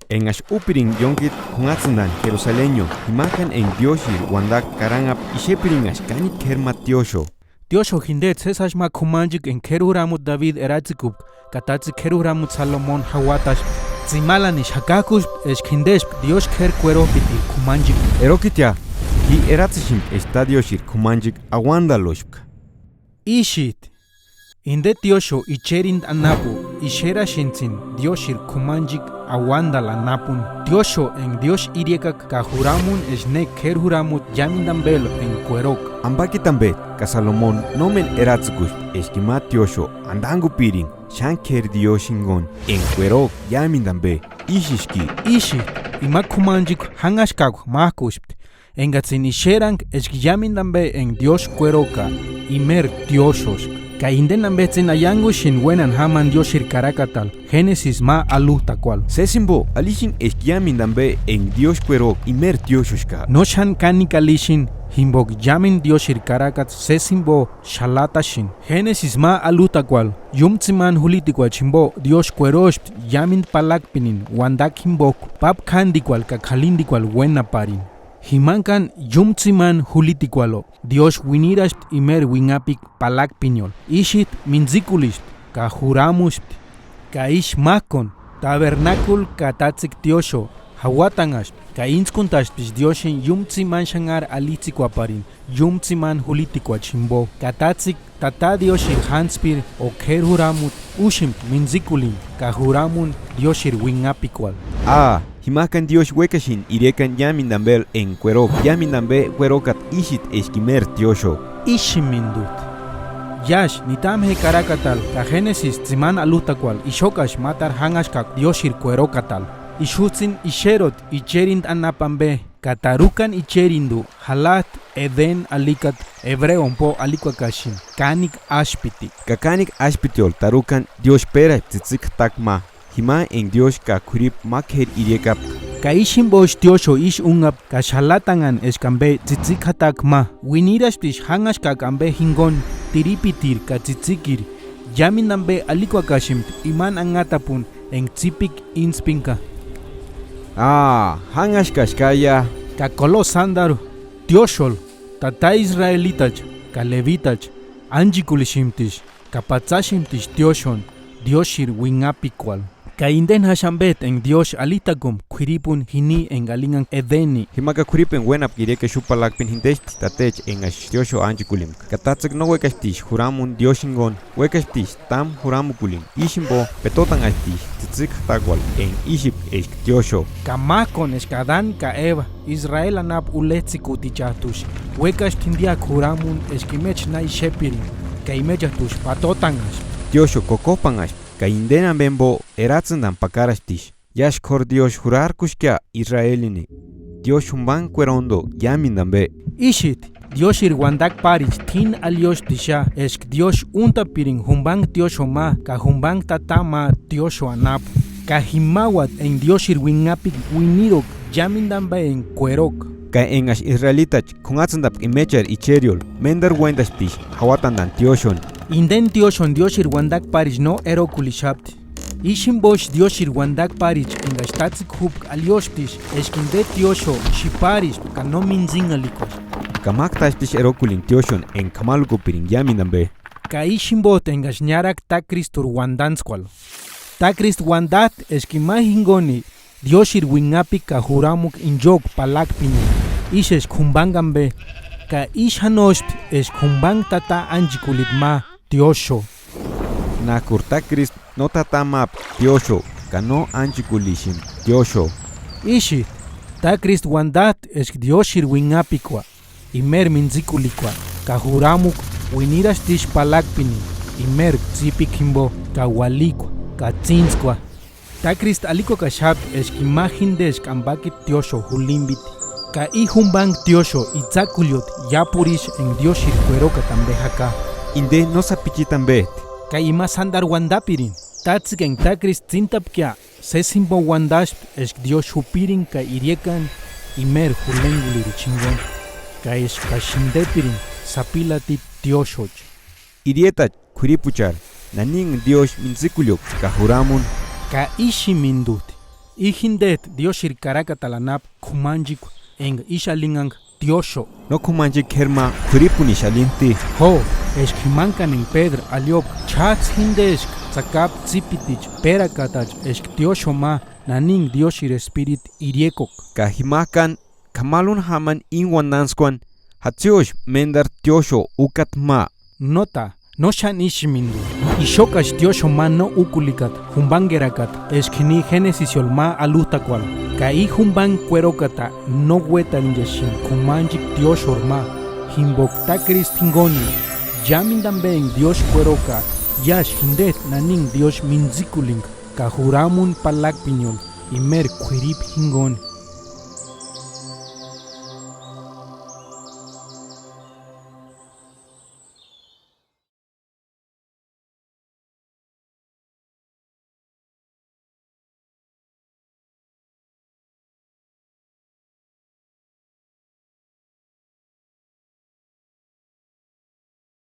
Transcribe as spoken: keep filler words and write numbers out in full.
Engaxu úpiringa ióngiti k'uanhatsïndani Jerusalenio, jimajkani enga Diósïri uandakua karanhapka ixepirinhaspti kánikua k'éri ma tiósïo. Tiósïo jindeti sési jasï ma k'umanchekua enga k'éri juramuti Dabidi eratsikupka, ka tátsekua k'éri juramuti Salomoni jauataspti. Tsimalaniksï jakajkuspti eska jindespka Diósï k'éri kuerhojpitiri k'umanchekua. Erokitia, ji eratsïsïndi eska Tátediósïri k'umanchekua auandaluspka. Ísïti, inde tiósïo icherinda anapu ixerasïntsïni Diósïri k'umanchekua auandalu anapuni. Tiósïo enga Diósï iriakaka ka juramuni eska néka k'éri juramuti iámendu ambelu enga kueroka. Ambakiti ambe ka Salomoni nómeni eratsïkuspti eska ima tiósïo andangupirindi xáni k'éri Diósï jinguni enga kueroka iámendu ambe. Ísïski, ísïti, ima k'umanchekua jánhaskakua májkuspti, engatsïni ixeranka eska iámendu ambe enga Diósï kueroka, imeri tiósïoska. Ka indeni ambets'ïni aiangusïni uénani jámani Diósïri karakatalu, Génesisi ma alujtakualu. Sési jimbo, alixini eska iámendu ambe enga Diósï kueroka, imeri tiósïoska. No xáni kánikua alixini, jimboka iámendu Diósïri karakata sési jimbo xalatasïni. Génesisi ma alujtakualu, iúmu tsimani julitikuachi jimbo Diósï kuerospti iámendu palakpinini uandakua jimboku, pápka jántikualu ka k'alintikualu uénaparini. Jimani káni iúmu tsimani julitikualu, Diósï uiniraspti imeri uinhapikua palakpiniolu, ísïti mintsikulispti ka juramuspti. Ka ísï májkuni, tabernakulu ka tátsekua tiósïo jauatanhaspti ka íntskuntasptiksï Diósïni iúmu tsimani xanhari alitsikuaparini iúmu tsimani julitikuachi jimbo. Ka tátsekua Tata Diósïri jántspiri o k'éri juramuti úsïmpti mintsikulini ka juramuni Diósïri uinhapikuarhu. Aa, jimajkani Diósï uékaxeni iriakani iámendu ambelu enga kueroka, iámendu ambe kuerokata ísïti eska imeri tiósïo. Ísï jimindut'i. Iásï, nitaamu je karakatalu ka Génesisi tsimani alujtakuarhu ixokaxu mátaru jánhaskakua Diósïri kuerokatalhu. Ixujtsïni ixeroti icherinda anapu ambe, ka tarukani icherindu jalajti Edeni alikata, ebreo jimbo alikuakaxini kánikua áspiti. Ka kánikua áspitiolu tarukani Diósï péraspti tsïtsïki jatakua ma, jima enga Diósï ka k'uiripu ma k'éri iriakapka. Ka ísï jimboksï tiósïo ísï únhapka ka xalatanhani eska ambe tsïtsïki jatakua ma, uinirasptiksï jánhaskakua ambe jinguni, tiripitiri ka tsïtsikiri, iámendu ambe alikuakaxempti imani anhatapuni enga tsïpikua íntspinka. Aa, jánhaskaxkaia. Ka kolosi sándaru, tiósïolu, tata israelitacha ka levitacha, ánchekulixemptiksï ka patsasïmptiksï tiósïoni Diósïri uinhapikuarhu. Ka indeni jáxi ambeti enga Diósï alitakumpi k'uiripuni jini enga alinhanka Edeni. Jima ka k'uiripu enga uénapka iriaka exu palakpini jindespti tatecha engaksï tiósïo ánchekulimka. Ka tátsekua no uékasptiksï juramuni Diósï jinguni, uékasptiksï támu juramukulini, ísï jimbo petotanhasptiksï tsïtsïki jatakuarhu enga ísïpka eska tiósïo. Ka májkuni eska Adani ka Eva, Israeli anapu ulejtsïkutichajtusï, uékaspti jindiakua juramuni eska imecha na ixepiringa, ka imechajtusï patotanhaspti. Tiósïo kokojpanhaspti, ka indeni ambe jimbo eratsentani pakarasptiksï. Iásï k'óru Diósï jurajkuxkia Israelini, Diósï jumbankuerondu iámendu ambe. Ísïti, Diósïri uandakua páricha t'íni aliósptixia eska Diósï úntapiringa jumbanku tiósïo ma ka jumbanku tata ma tiósïo anapu. Ka jimauati enga Diósïri uinhapika uiniroka iámendu ambe enga kueroka. Ka engaksï israelitacha k'uanhatsentapka imecheri icheriolu, ménderu uéntasptiksï jauatantani tiósïoni. Indeni tiósïoni Diósïri uandakua páricha no erokulixapti. Ísï jimboksï Diósïri uandakua páricha engaksï tátsekua júpka aliósptiksï eska inde tiósïo xiparispka ka no mintsinhalikuaspka. Ka máktasptiksï erokulini tiósïoni enga k'amalkupiringa iámendu ambe. Ka ísï jimbots'ï engaksï niáraka Tákristuri uandantskuarhu. Tákristu uandajti eska ima jinguni Diósïri uinhapika ka juramuka inchokua palakpinini, ísï eska jumbanku ambe, ka ísï jánospti eska jumbanku tata ánchekuliti ma tiósïo. Nájkuri Tákristu no tata mápka tiósïo, ka no ánchekulixempka tiósïo. Ísï, Tákristu uandajti eska Diósïri uinhapikua, imeri mintsikulikua, ka juramuku uinirasptiksï palakpinini, imeri tsïpikua jimbo, ka ualikua, ka tsíntskua. Tákristu alikuakaxapti eska ima jindeska ambakiti tiósïo julimbiti, ka i jumbanku tiósïo itsakulioti iápuru isï enga Diósïri kuerokata ambe jaka. Inde no sapichiti ambejti. Ka ima sándaru uandapirini, tátsekua enga Tákristu tsíntapkia, sési jimbo uandaspti eska Diósï jupiringa ka iriakani imeri jurhenguliricha jinguni, ka eskaksï jindepiringa sapilatiti tiósïocha. Irietachi k'uiripuchari, nani enga Diósï mintsikuliopka ka juramuni. Ka ísï jimindujti, I jindejtu Diósïri karakatani anapu k'umanchekua enga ísï alinhanka tiósho. No k'umanchekua k'éri ma k'uiripunhixalint'u. Jo, eska jimankani enga Pédru aliopka, ch'áts'ï jindeska tsakapu tsípiticha pérakatacha eska tiósho ma, nanini Diósïri Espiritu iriekuaka. Ka jimak'ani k'amaluni jamani íni uandantskua, jatsiosï méntaru tiósho úkata ma. Nóta, no xáni ísïmintu. Ixokaxu tiósho ma no úkulikata jumpankerakata, eska jini Jénesisiuarhu ma alut'akuarhu. Ka i jumpanhku kuerokata no uétarinchasïnti k'umanchekua tióshoru ma, jimpoka tákristu jinkoni, iámentu ampe enga Diósï kueroka, iásï jintejtu nanini Diósï mintsikulinka ka juramuni palakpiniuni imeri k'uiripu jinkoni.